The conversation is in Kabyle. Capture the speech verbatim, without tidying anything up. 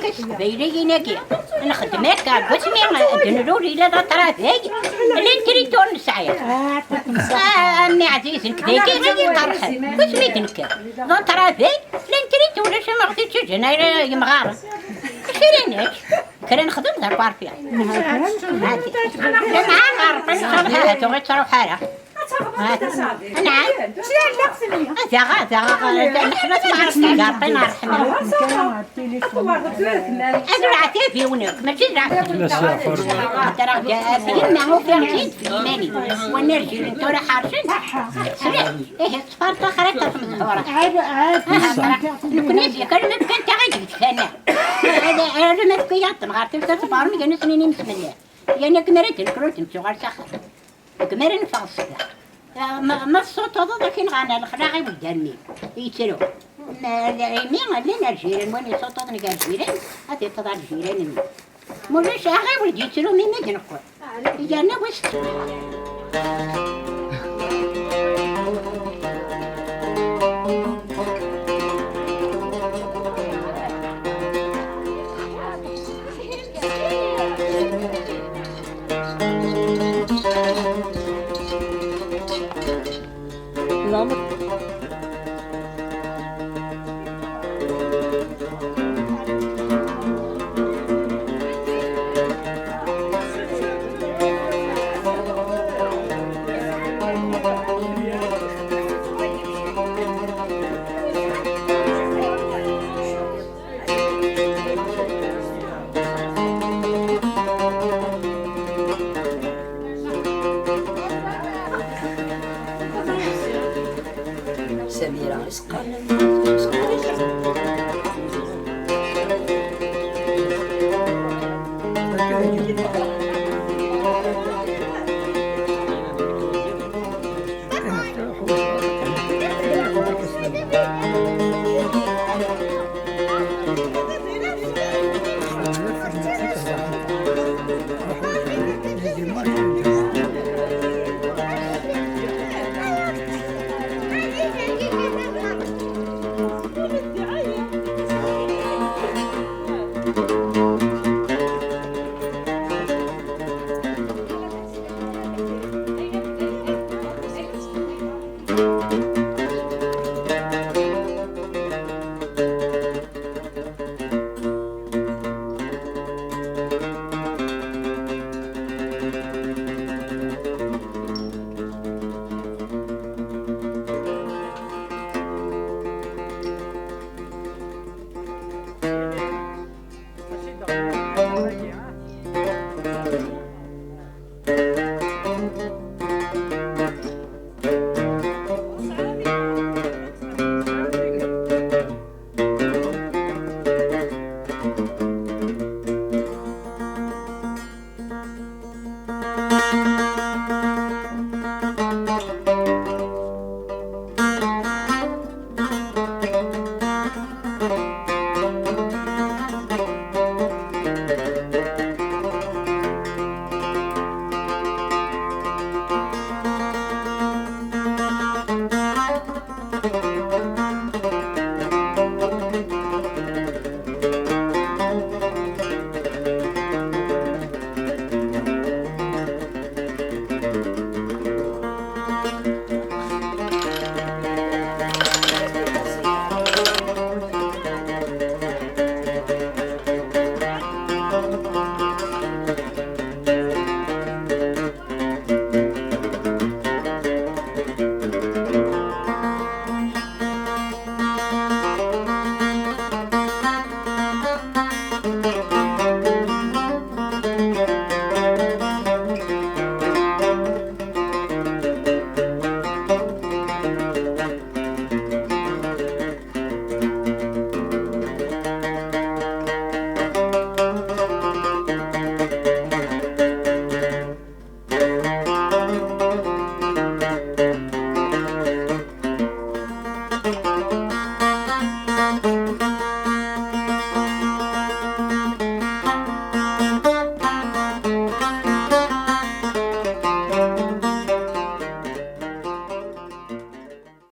Teqbayliyin-agi nexdem akka, deg wasmi d-nlul yella d aṭrabay, llan tritun nesɛi. Ah, a mmi ɛziz, nekk dagi ad iqerḥen, deg wasmi d-nekker d aṭrabay, llan tritun, ulac ma ɣ-t-ittujjen ara yemɣaren. Acu ara nečč? Kra nexdem d akwarfi. Lemɛa ɣer Ṛebbi, ncaḍ, ha, ha, tuɣ ittruḥ ara. Anɛam. Daɣ, daɣ, neḥma tmaɛrest n Ṛebbi, neṛḥem. Ad ur ɛtibiwen akk, mačči d lɛafya. Heddreɣ-d ɣef yemma, ufiɣ-tt-id f yiman-iw. Wanna rǧilen tura ḥercen. Sliɣ, ihi ṣṣfar taxriṭ ɣef mezhura. Nekkni zik, arma d kan taɣi deg tfana. Arma d kan yaṭṭen ɣer tefsa ṣṣfar, mi gan asnin imesmella. Yan akken ara d-nekker ur d-nettuɣal s axxam. Deg mi ara neffeɣ ṣṣbeḥ. Ma, ma tessuṭṭuḍeḍ akken ɣana lexlaɣ i wedder-nni yettru. Ma, imi llan rjiran, win yessuṭṭuḍen gar rjiran, ad iṭṭeḍ ar ljiran-nni. Ma ulac aɣiwel d-yettru mi mi d-neqqel. Yerna wis